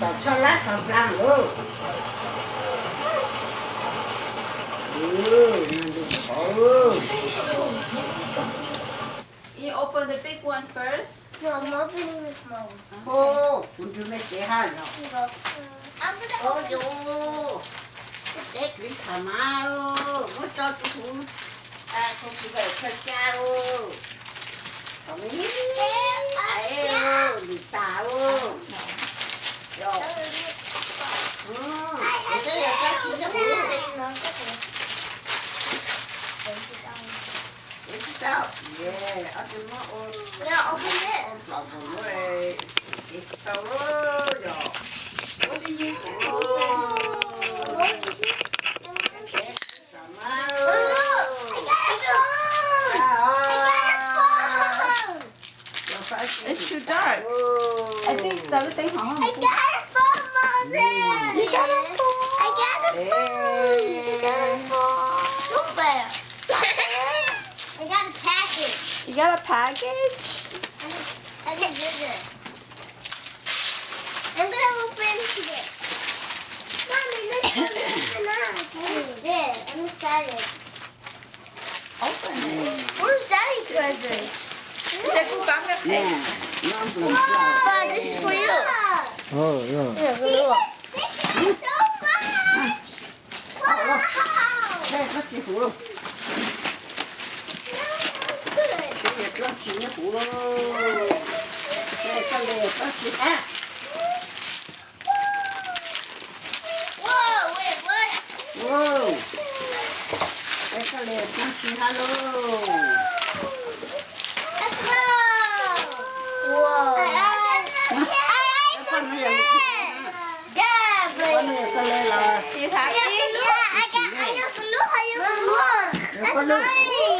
Tom tsho lab xav flan lawm. Nws nws qhov. You open the big one first. No, I'm opening the small one. Kuv nrog nej cev haj yom. Ov yus, kuv cev kws tham mas, muab tso tsis huv, tsis pom khaws ca, thaum me me, lwm tas. Yog, saib yog kab tsis nyob huv. Tsis tau, ob tug muab ua, ua nplom mus lawm, kev tsis tau lawm yog. It's too dark. I think the other thing, huh? I got a phone, Mom. You got a phone. I got a phone. You got a phone. I got a package. You got a package? I got, I got this. I'm gonna open today. Mommy, this one is not. What is this? I'm excited. Open it. Where's Daddy's presents? Daddy, this is for you. Oh, yeah. Here, look. This is so much. Wow. Koj tsis huv. This is good. Koj tsis nyob huv. Koj le koj tsis hab. Whoa, wait, what? Whoa. Koj le koj tsis hab lauj. Let's go. Whoa. I, I, I got some snacks. Yeah, but you happy? Yeah, I got, I got some, look, I got some, look. That's mine.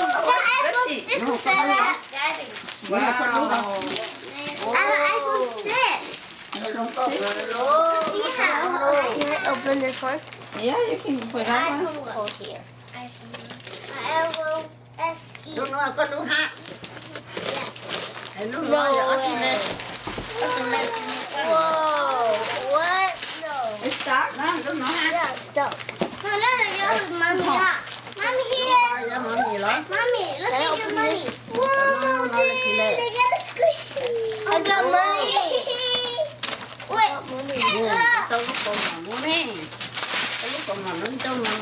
I got some six. Wow. I got iPhone six. Can I open this one? Yeah, you can put that one. Hold here. iPhone S E. Lub no koj lub hab. Lub no yog ob tug le. Ob tug le. Whoa, what? No. Lub no hab. Yeah, stop. No, no, no, yours is mommy, not. Mommy here. Yog mommy los? Mommy, look at your money. Whoa, dude, they got a squishy. I got money. Wait, I got. Tau lub kaus mom muab ne. Tau lub kaus mom no ntau no.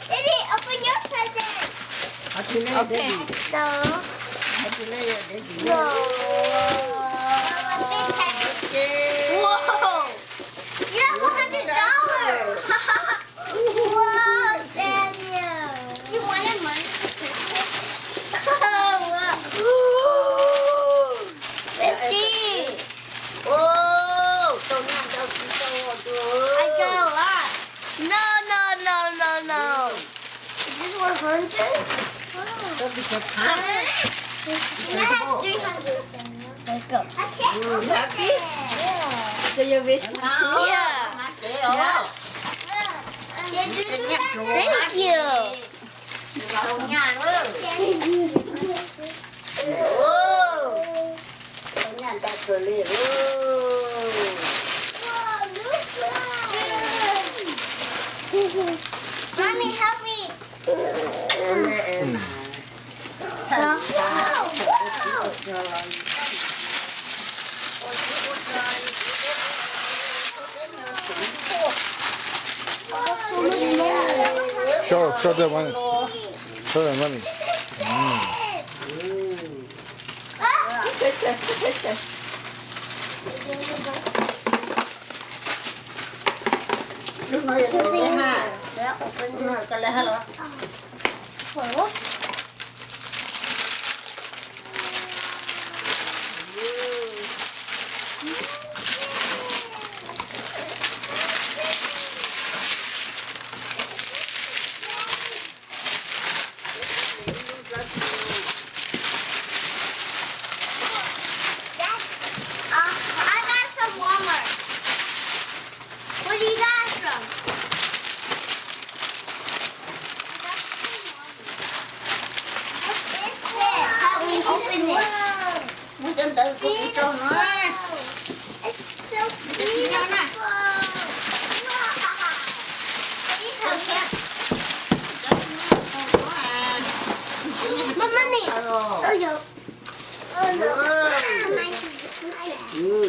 Daddy, open your present. Happy birthday. No. Happy birthday. No. Whoa. You have one hundred dollars. Whoa, Daniel. You wanted money for Christmas? Wow. Fifty. Oh, tau nyaj ntau tsis tau os. I got a lot. No, no, no, no, no. Is this one hundred? Wow. Tau tsis tau thab. I have three hundred. Let's go. I can't open it. You happy? Yeah. So your wish come true? Yeah. Thank you. Mommy, help me. Show, show them money. Show them money. Mm. Lub no yog tus le hab. Lub no koj le hab los? Dad, uh, I got from Walmart. Where do you guys from? I got from Walmart.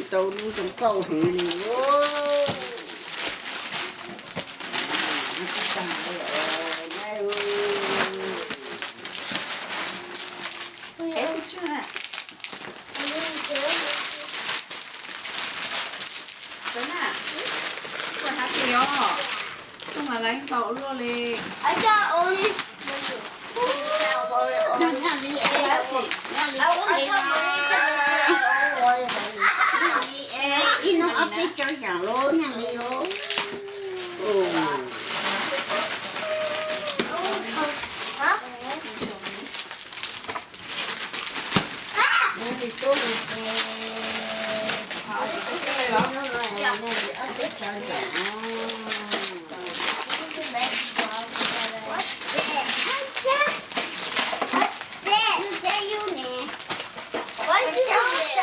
Tau lub zoo nkauj heev li. Koj mas leej tau luaj li. Nyaj li, nyaj li, ib hnub ob peb caug zaam lub nyaj li. Ib hnub peb ce los yeej tau nus lub. Peb ce, tau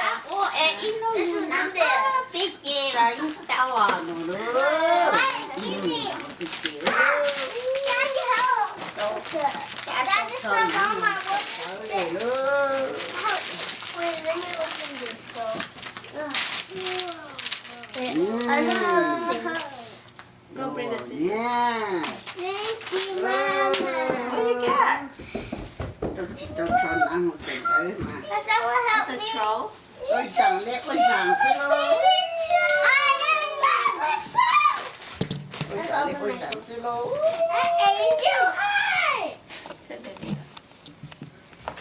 txog na, sawv daws lub. Tau tsis tau tso na mus tes ntawd mas. Ua zaam li ua zaam xwb lauj. Ua zaam li ua zaam xwb lauj.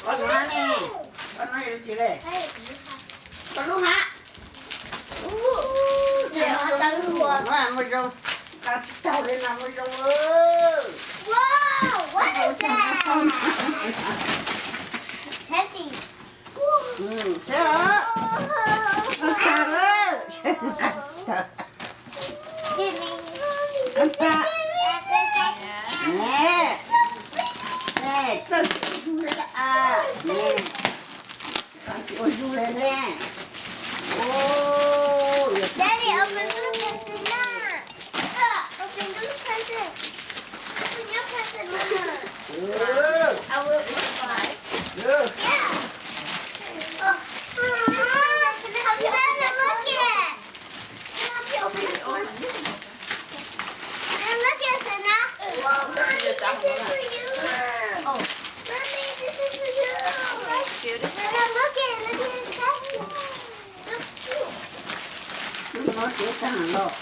Koj lub hab ne, koj lub hab yuav tsis le, koj lub hab. Mus zoo, qa tsis taug li no mus zoo. Seb os, koj tag lawm. Koj tag. Ne, ne, koj tsis ua zug li a. Ne, koj tsis ua zug li ne. Daddy, open the present now. Look, open the present. Open your present, Mama. Look. I will open mine. Look. Yeah. Oh. Can I help you open this one? Can I help you open this one? And look at Sana. Whoa, Mommy, this is for you. Oh. Mommy, this is for you. Beautiful. Sana, look at it. Look at it. Hnub no txiav tag los.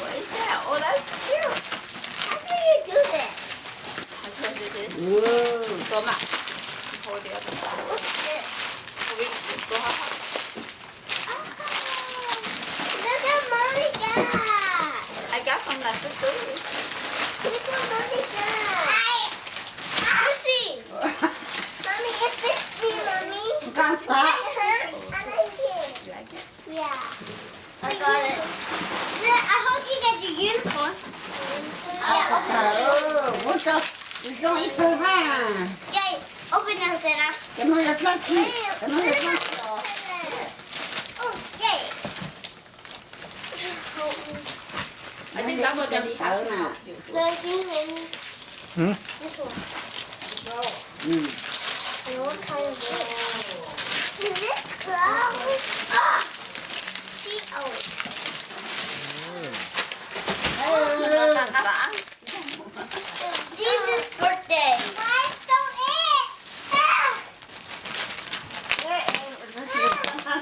What is that? Oh, that's cute. How do you do this? I can do this. Whoa. Toma. Hold the other side. What's this? Wait, go up. Oh, look what Mommy got. I got from my sister. Look what Mommy got. Lucy. Mommy, it fits me, Mommy. Got that? It hurts. I like it. You like it? Yeah. I got it. I hope you get your uniform. Yeah, open it. Ua tau zoo ib tug na. Okay, open it, Sana. Cov no yog dlaab tsi? Cov no yog dlaab tsi? Oh, yay. I think that one can be tawv na. This one. Mm. And what kind of roll? Is this clothes? Ah! See, oh. Jesus' birthday. Why so it? Ah!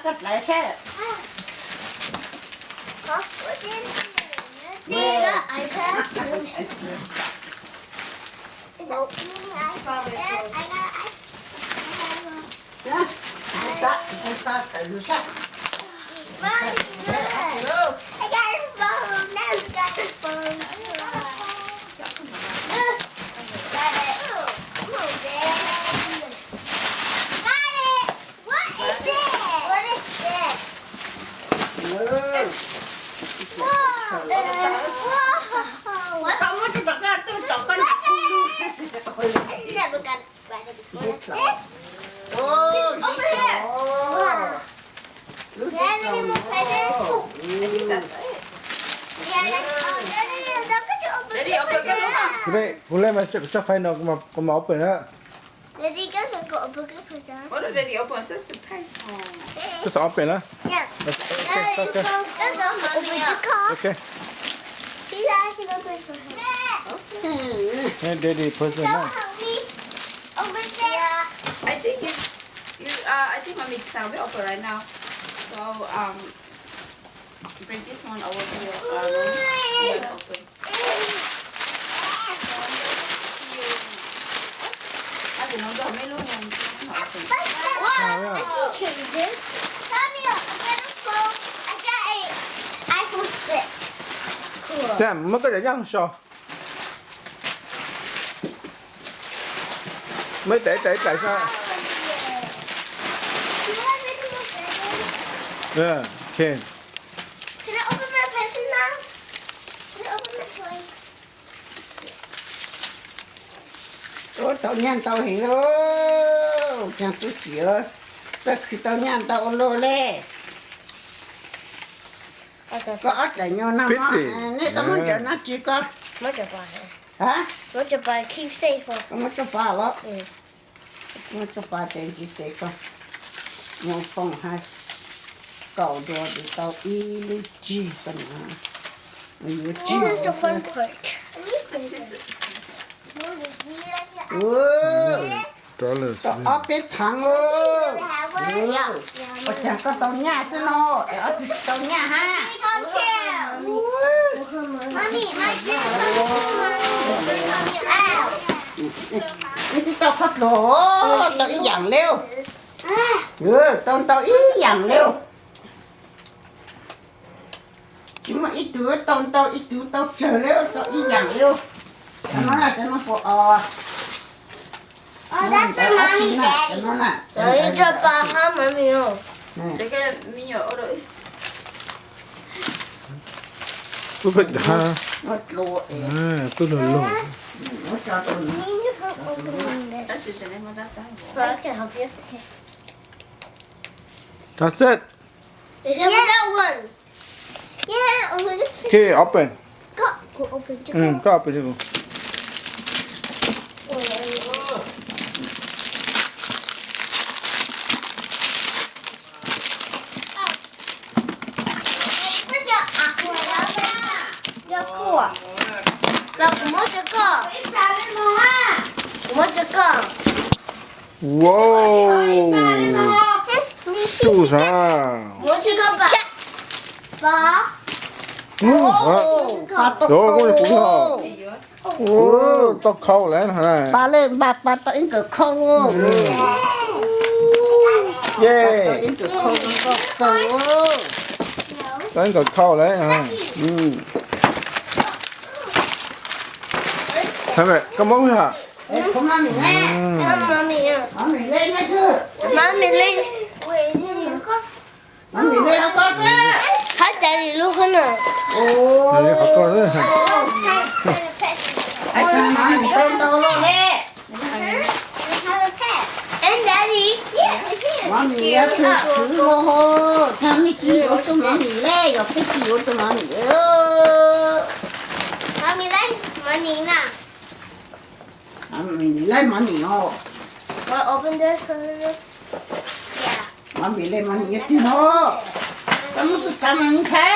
Koj dlaim seb. Huh? What's in here? Nothing. Yeah. I got iPad. Is that mini iPad? Yes, I got iPad. Mommy, look. I got a phone. Now you got a phone. Look. Got it. Come on, Dad. Got it. What is this? What is this? Whoa. Whoa. Koj muab tsis tom koj, tub tom koj na. Never got it. Daddy, open koj lub. Kuv, kuv hle mas tso fais no kuv mam open na. Daddy, koj open koj present. What did Daddy open? That's the prize tag. Koj xav open na? Yeah. Okay, okay, okay. Koj open koj. Okay. Daddy present na. Open this. I think if you, uh, I think Mommy just now will open right now. So, um, bring this one over to your, uh, room and open. Sam, muab koj cov nyaj so. Muab ib tais, ib tais, ib tais so. Yeah, okay. Can I open my present now? Can I open my toys? Ua tau nyaj ntau heev lauj, tseem xub xiam, txawj khwv tau nyaj ntau ua luaj li. Koj ob daim nyuag no, nej koj muab ntsaws no tsis koj? Koj muab tshuaj pa los? Muab tshuaj pa ces ntsis ces koj muab foom hab kaum dua ces tau ib lub cig koj no. Yuav cig. Tau ob peb phav. Ua cas koj tau nyaj xwb no, es ob tug tsis tau nyaj hab? Ib tug tau qhov dlua, tau ib yaam le. Tau ntau ib yaam le. Tsis muaj ib tug tau ntau ib tug tau tsawg le, tau ib yaam le. Cov no na, cov no puas os? Pub pem dab, pub lug lug. That's it. Kij open. Koj open. Wow, suj sav. Koj kuv, tau khau lawm. Pab le, pab tau ib nkawm khau. Ye, tau ib nkawm khau lawm. Koj muab hab. Mami le, mami le. Mami le, hab tas li lub hab na. Mami tau ntau lawm le. Mami yuav tug kwv lawm, thaum nej tsis yuav tug mami le, yog peb tsis yuav tug mami. Mami le, mami na. Mami le, mami os. Mami le, mami yuav tug no. Koj muab tug tsav mami nthe.